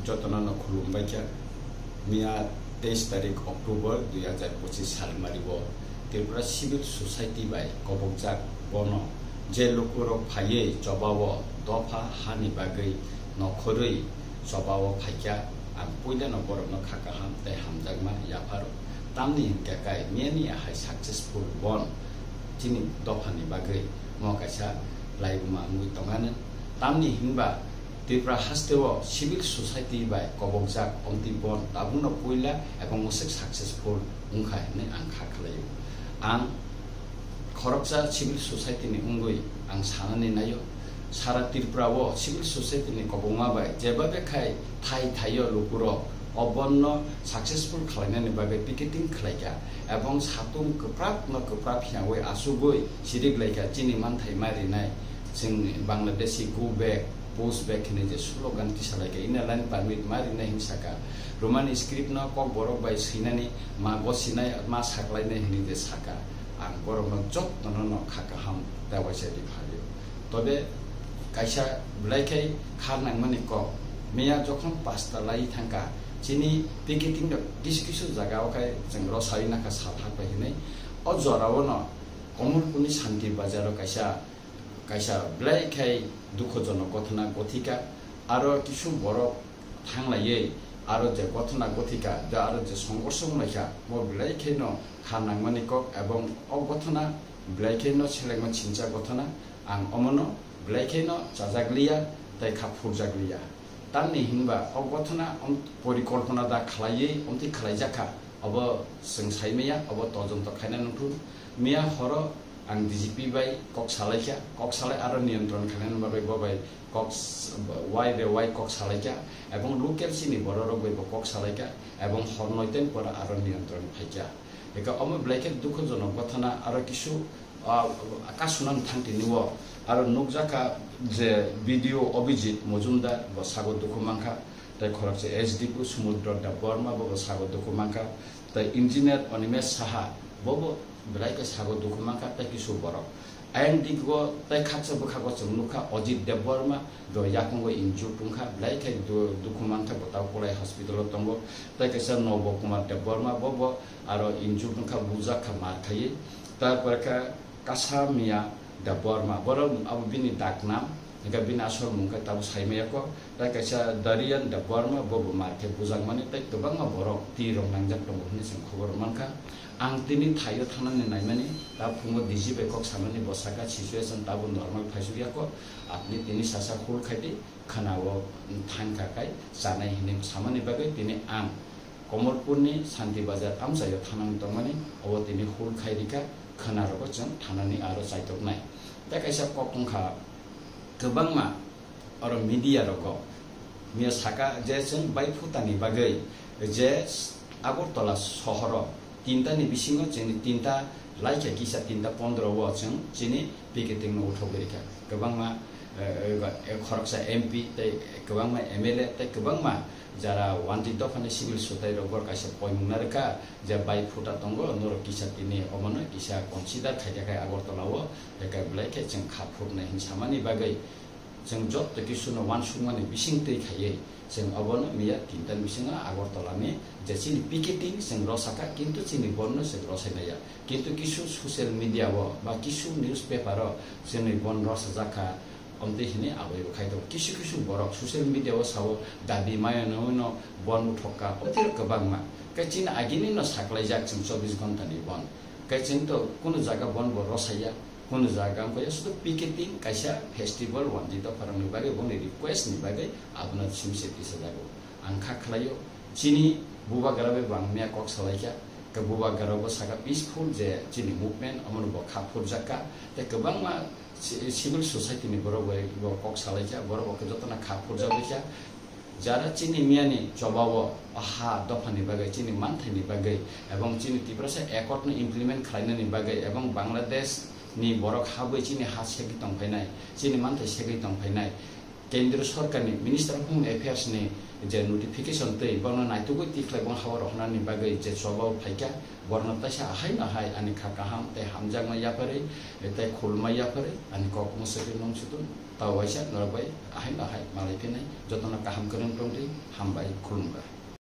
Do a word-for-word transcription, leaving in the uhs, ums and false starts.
Jotono no khulumbai kha. Miya teis tarik October dui hajar pochis salmari o Tripura Civil Society bai kobokjak bono je lukurok phaiwi chobao dopha hani bagwi nokhorwi chobao phaikha. Ang puilano borokno kha kaham tei hamjakma yapharo. Tamni hinkhe kai miyani ahai successful bon chini dophani bagwi mo kaisa laibuma wngwi tongani. Tamni hinba Tripura hasteo civil society bai kobokjak omtwi bon tabukno puila ebong mwswk successful wngkha hinwi ang kha khlaio. Ang khoroksa civil society ni wngwi ang sanani naio, sara Tripura o civil society ni kobongma bai jeba bekhai thai thaio lukurok o bonno successful khlainani bagwi picketing khlaikha ebong satung kwprak no kwprak phiyangwi asugwi sirik laikha chini manthai ma rinai. Chwng Bangladeshi go back, post back hinwi je slogan tisalaikha, Inner Line Permit ma rinai hinwi saka, Roman script no Kokborok bai swinani ma gosinai ma saklainai hinwi je saka. Ang borokno jotono no kha kaham tei waisa ri phalio. Tobe kaisa belai khai kha nangmani kok. Miya jokhon pasta lai thangkha, chini picketing rok kisu kisu jaga o khai chwng rw sawi nakha sal hakbai hinwi. O jora o no Komolpurni Shanti Bazar o kaisa, kaisa belai khai dukhojonok gothona gothika. Aro kisu borok thanglaiwi aro je gothona gothika, je aro je songkorso wnglaikha, bo belai khaino kha nangmani kok, ebong o gothona belai khaino selengma singcha gothona. Ang omono belai khaino chajakliya tei kha phurjakliya. Tamni hinba o gothona om-, porikolpona da khlaiwi omtwi khlaijakha, obo chwng saimaya, obo todonto khaina nangkhu. Miya horo ang D G P bai kok salaikha, kok salai aro niyantron khainani bagwi bo bai kok s-, wai be wai kok salaikha, ebong local chini bororok bai bo kok salaikha, ebong hor noiten pora aro niyantron phaikha. Eka omo belai khe dukhojonok gothona aro kisu, ah, kasunani thangtini o aro nukjakha je B D O Abhijit Mojumdar bo sago dukhu mankha, tei khoroksa S D P O Sumudro Debbarma bo bo sago dukhu mankha, tei Engineer Animesh Saha bo bo belai khe sago dukhu mankha tei kisu borok. Ayang digo tei khaksa bwkhago chwng nukha Ajit Debbarma, do yakungo injured wngkha, belai khe du-, dukhu mankha, bo tabuk Kolai hospital o tongo. Tei kaisa Nobo Kumar Debbarma, bo bo aro injured wngkha, bujak kha mar khaiwi. Tarpore khe Kasamiya Debbarma, borok abo bini daknam, hingkhe bini asol mung khe tabuk saimaya kho. Tei kaisa Darian Debbarma, bo bo mar khe bujakmani, tei kwbangma borok twi rok nangjak tongo hwnwi chwng khobor mankha. Ang tini thaio thangnani naimani, ta phungo D G bai kok samani, bo saka situation tabuk normal phaisukya kho, apni tini sasa hul khaidi, khwnao thangkha khai chanai hwnwi samani bagwi tini ang Komolpurni Shanti Bazar amchaio thanani tongmani, obo tini hul khai rikha, khwnarogo chwng thanani aro chaitoknai. Tei kaisa kok wngkha, kwbangma oro media rogo miya saka je chwng bai phutani bagwi je Agartala sohoro tinta ni bisingo chini tinta laikha kisa tinta pondro o chwng chini picketing no uthogwi rikha. Kwbangma, eh, eh, khoroksa M P tei kwbangma M L A tei kwbangma jara wandi dophani civil sotai rok bor kaisa poimung narwkha je bai phuta tongo norok kisa tini omono kisa consider khaikha khai Agartala o, eka belai khe chwng kha phurunai hinwi samani bagwi. Chwng joto kisuno uansukmani bising twi khaiwi chwng obono miya tinta ni bisingo Agartala ni je chini picketing chwng rosakha, kintu chini bonno chwng rosai maya. Kintu kisu social media o ba kisu newspaper o chwngni bon rosajak kha, omtwi hinwi abaibo khai tongo. Kisu kisu borok social media o sao dabi maya no bon uthok kha, omtwi kwbangma. Khe chini agini no saklaijak chwng chobbish ghonta ni bon. Khe chwng to kunu jaga bon bo rosaya. Kunu jaga wngkha ya sudu picketing kaisa festival wandi dopharokni bagwi bongni request ni bagwi abono simse tisajago. Ang kha khlaio chini bubagra bai bo ang miya kok salaikha, khe bubagra bo saka peaceful je chini movement omono bo kha phurjakha, tei kwbangma ci-, civil society ni borok bai bo kok salaikha, borok bo khe jotono kha phurjagwi kha. Jara chini miyani chobao o ha dophani bagwi, chini manthaini bagwi, ebong chini Tiprasa accord no implement khlainani bagwi, ebong Bangladesh ni borok habwi chini ha segwi tongphainai, chini manthai segwi tongphainai, Kendriya Sorkarni Minister of Home Affairs ni je notification twi bono naitugwi tikhlai bong hao rohornani bagwi je chobao phaikha, borno taisa ahai no hai ani kha kaham tei hamjakma yapharwi tei khulma yapharwi ani kok mwswkwi nung sutun. Tao waisa norok bai ahai no hai malai phinai, jotono kaham kwrwng tongdi, Hambai, khulumkha.